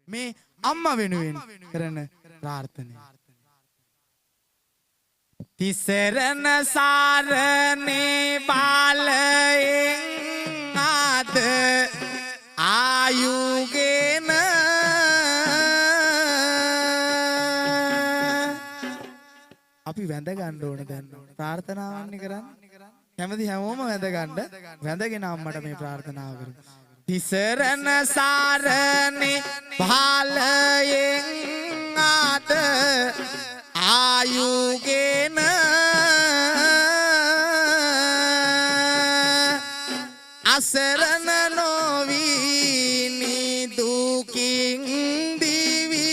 මේ අම්මා වෙනුවෙන් කරන ප්‍රාර්ථනය. තිසරණ සාරණේ බාලයෙන් ආද ආයුගෙන අපි වැඳ ගන්න ඕන දැන්. ප්‍රාර්ථනාවන්නේ කරන්නේ. කැමති හැමෝම වැඳ ගන්න. වැඳගෙන අම්මට මේ ප්‍රාර්ථනාව කරමු. තිසරණ සාරණේ බාලයෙන් ආද ආයුගෙන අසරණ නොවී නිදුකින් දිවි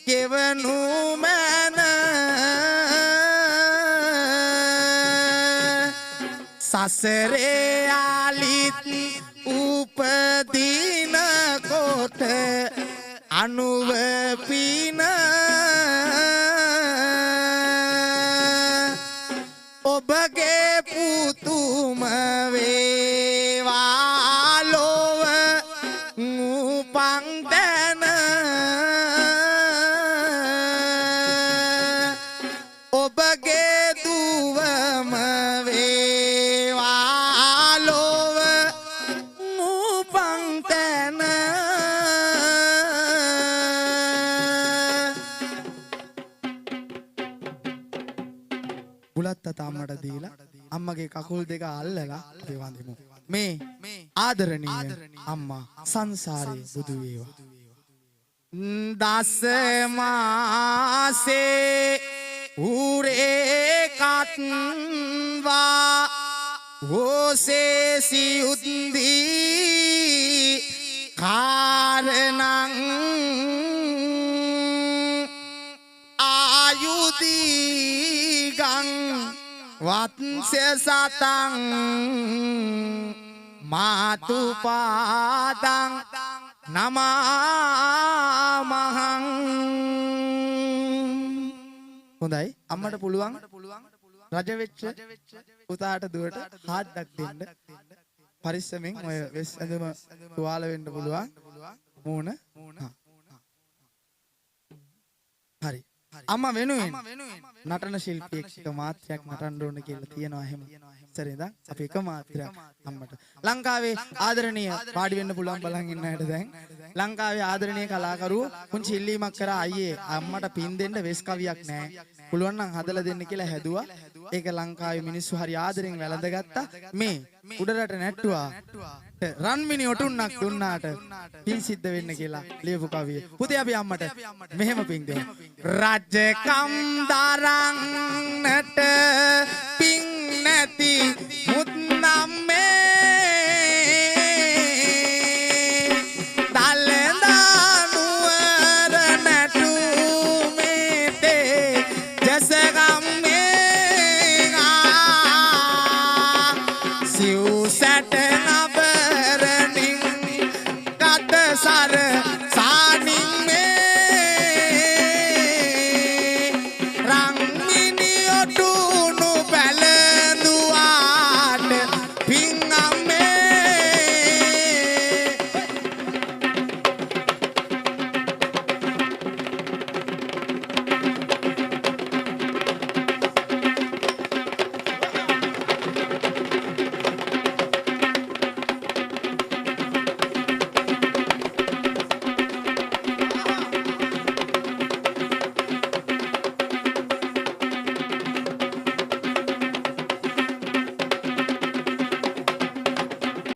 ගෙවනු මැන සසරේ ආලිත් උපදින කොට අනුව පින ඔබගේ පුතුම වේවා ලොව උපන් තැන ඔබගේ දුවම වේවා ලොව උපන් තැන. බුලත් අත අම්මට දීලා අම්මගේ කකුල් දෙක අල්ලලා අපි වඳිමු. මේ ආදරණීය අම්මා සංසාරේ බුදු වේවා. දස මාසේ උරේ කත්වා ඕසේ සියුත්දී කාරණං ආයුදීගං වත්ස්‍ය සතං මාතුපාදං නමාමහං. හොඳයි, අම්මට පුළුවන් රජ වෙච්ච පුතාට දුවට හාද්දක් දෙන්න. පරිස්සමෙන් ඔය වෙස් ඇඳුම තුවාල වෙන්න පුළුවන්. මූණ. හරි. අම්මා වෙනුවෙන් නටන ශිල්පියෙක් එක මාත්‍රයක් නටන්න ඕන කියලා තියෙනවා එහෙම. ඉස්සර ඉඳන් අපි එක මාත්‍රයක් අම්මට. ලංකාවේ ආදරණීය වාඩි වෙන්න පුළුවන් බලන් ඉන්න අයට දැන්. ලංකාවේ ආදරණීය කලාකරුවෝ පුංචි ඉල්ලීමක් කරා, අයියේ අම්මට පින් දෙන්න වෙස් කවියක් නෑ. පුළුවන් නම් හදලා දෙන්න කියලා හැදුවා. ඒක ලංකාවේ මිනිස්සු හරි ආදරෙන් වැළඳගත්තා. මේ උඩරට නැට්ටුවා රන්මිනි ඔටුන්නක් දුන්නාට පින් සිද්ධ වෙන්න කියලා ලියපු කවිය. පුතේ අපි අම්මට මෙහෙම පින් දෙමු. රජකම් දරන්නට පින් නැති මුත්නම් මේ